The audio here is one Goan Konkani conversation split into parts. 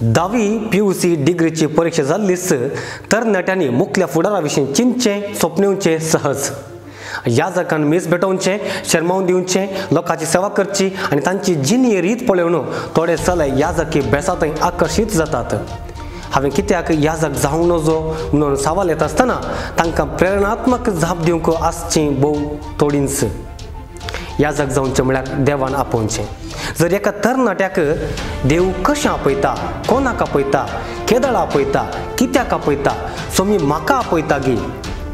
धावी PUC डिग्रीची परिक्षा जाल्लीच तरणाट्यांनी मुखल्या फुडारा विशीं चिंतचें सोपनेवचें सहज. याजकान मीस भेटोवचें, शर्मावन दिवचें, लोकांची सेवा करची आनी तांची जिणी रीत पळोवन थोडे चले याजकी बेसांत आकर्शीत जातात. हांवें कित्याक याजक जावं नजो म्हणून सवाल येता आसतना तांकां प्रेरणात्मक जाप दिवंक आसची भोव थोडींच. याजक जावचें म्हळ्यार देवान आपोवचें. जर एका तरणाट्याक देव कशें आपयता, कोणाक आपयता, केदळ आपयता, कित्याक आपयता, सोमी म्हाका आपयता गी,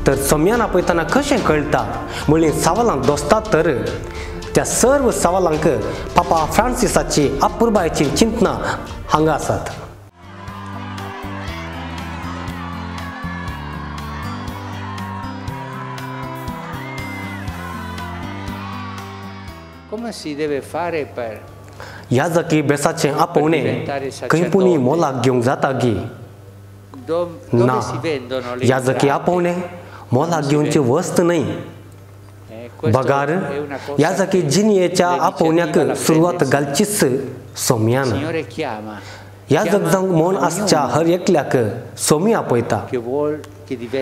तर सोम्यान आपयतना कशें कळटा म्हणली सवालांक दोसतात तर त्या सर्व सवालांक पापा फ्रांसिसाची अपुरबायेची चिंतना हांगा आसात. Come si deve fare per याजकी बेसाचें आपोवणें खंय पुणी मोलाक घेवंक जाता गी? ना, याजकी आपोवणें मोलाक घेवची वस्त न्हय. बगार याजकी जिणयेच्या आपोवण्याक सुरवात घालचीच सोम्यान. याजक जावंक मन आसच्या हर एकल्याक सोमी आपयता.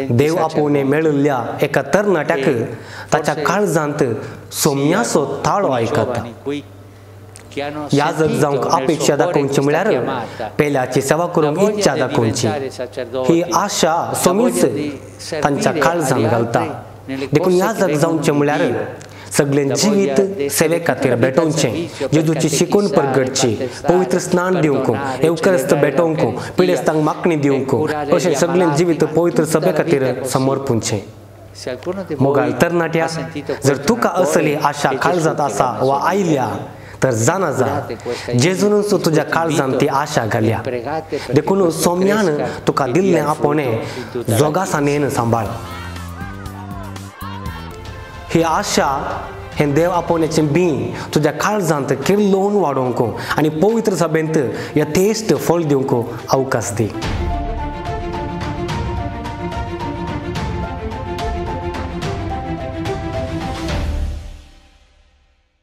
देव आपोवणें मेळिल्ल्या एका तरणाट्याक ताच्या काळजांत सोम्याचो ताळो आयकता. याजक जावंक अपेक्षा दाखोवची म्हळ्यार पेल्याची सेवा करूंक इच्छा दाखोवची. ही आशा सोमीच तांच्या काळजान घालता. देखून याजक जावचें म्हळ्यार सगळें जिवीत सेवे खातीर भेटोवचें, जेजूची शिकवण परगटची, पवित्र स्नान दिवंक, येवकरस्त भेटोवंक, पिडेस्तांक मागणी दिवंक, अशें सगळें जिवीत पवित्र सभे खातीर समर्पूंचें. मोगाळ तरणाट्या, जर तुका असली आशा काळजांत आसा वा आयल्या तर जाणा जा, जेजूनच तुज्या काळजान ती आशा घाल्या. देखून सोम्यान तुका दिल्लें आपोवणें जोगासाणेन सांबाळ. ही आशा हें देव आपोवण्याचें बीं तुज्या काळजांत किल्लोवन वाडोवंक आनी पवित्र सभेंत यथेश्ट फळ दिवंक अवकाश दी.